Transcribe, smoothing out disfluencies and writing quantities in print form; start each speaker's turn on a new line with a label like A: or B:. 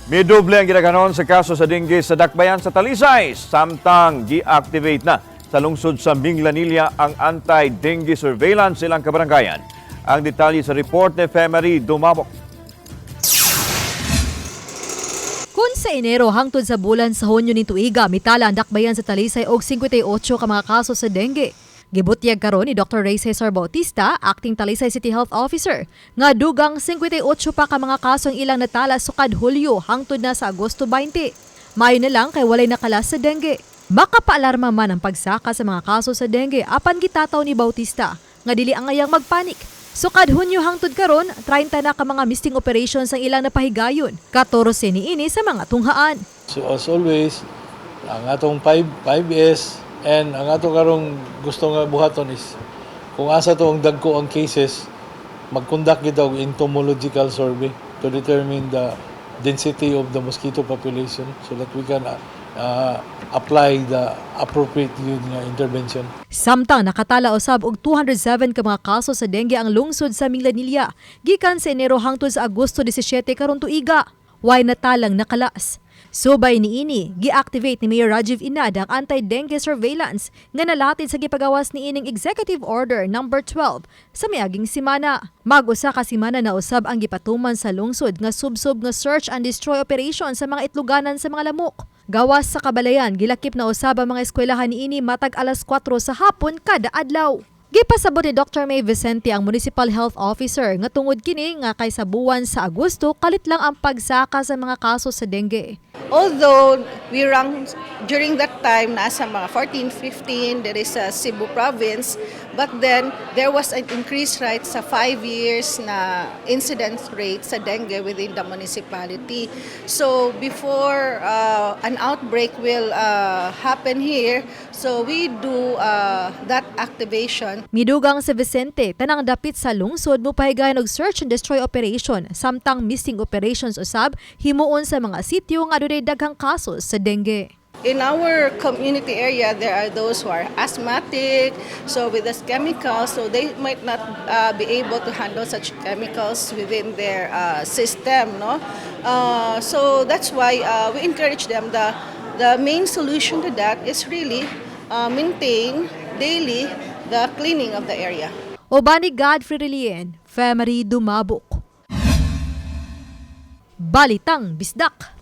A: Midoble ang gidaghanon sa kaso sa dengue sa Dakbayan sa Talisay, samtang gi-activate na sa lungsod sa Minglanilla ang anti-dengue surveillance ilang kabarangayan. Ang detalye sa report ni Femery Dumabok.
B: Kung sa Enero hangtod sa bulan sa Hunyo ning tuiga, mitala ang Dakbayan sa Talisay og 58 ka mga kaso sa dengue. Gibutyag karon ni Dr. Ray Cesar Bautista, acting Talisay City Health Officer, nga dugang 58 pa ka mga kaso ang ilang natala sukad Hulyo hangtod na sa Agosto 20. Maayo na lang kay walay nakalas sa dengue. Makapaalarma man ang pagsaka sa mga kaso sa dengue apan gitataw ni Bautista nga dili angayang magpanik. Sukad Hunyo hangtod karon, 30 na ka mga misting operations ang ilang napahigayon. 14 niini sa mga tunghaan.
C: So as always, ang atong 5 5S and ang ato karong gusto nga buhaton is kung asa to ang dagko ang cases, mag-conduct kita og entomological survey to determine the density of the mosquito population so that we can apply the appropriate yun nga intervention.
B: Samtang nakatala usab og 207 ka mga kaso sa dengue ang lungsod sa Minglanilla gikan sa Enero hangtod sa Agosto 17 karon tuiga. Way natalang nakalas. Subay niini, gi-activate ni Mayor Rajiv Inad ang anti-dengue surveillance nga nalatid sa gipagawas niining Executive Order number 12 sa miaging simana. Mag-usa ka simana na usab ang gipatuman sa lungsod nga subsob nga search and destroy operation sa mga itluganan sa mga lamok. Gawas sa kabalayan, gilakip na usab ang mga eskwelahan niini matag alas 4 sa hapon kada adlaw. Gipasabot ni Dr. May Vicente, ang Municipal Health Officer, nga tungod kini nga kay sa buwan sa Agosto kalit lang ang pagsaka sa mga kaso sa dengue.
D: Although we rank during that time nasa mga 14, 15, there is sa Cebu province, but then there was an increased rate sa 5 years na incidence rate sa dengue within the municipality. So before an outbreak will happen here, so we do that activation.
B: Midugang si Vicente, tanang dapit sa lungsod mopahigayon og search and destroy operation samtang misting operations usab himuon sa mga sityo nga adunay daghang kaso sa dengue.
D: In our community area, there are those who are asthmatic, so with this chemicals, so they might not be able to handle such chemicals within their system, no? So that's why we encourage them. The main solution to that is really maintain daily the cleaning of the area.
B: Uban ni Godfrey Relien, Femery Dumabok. Balitang Bisdak.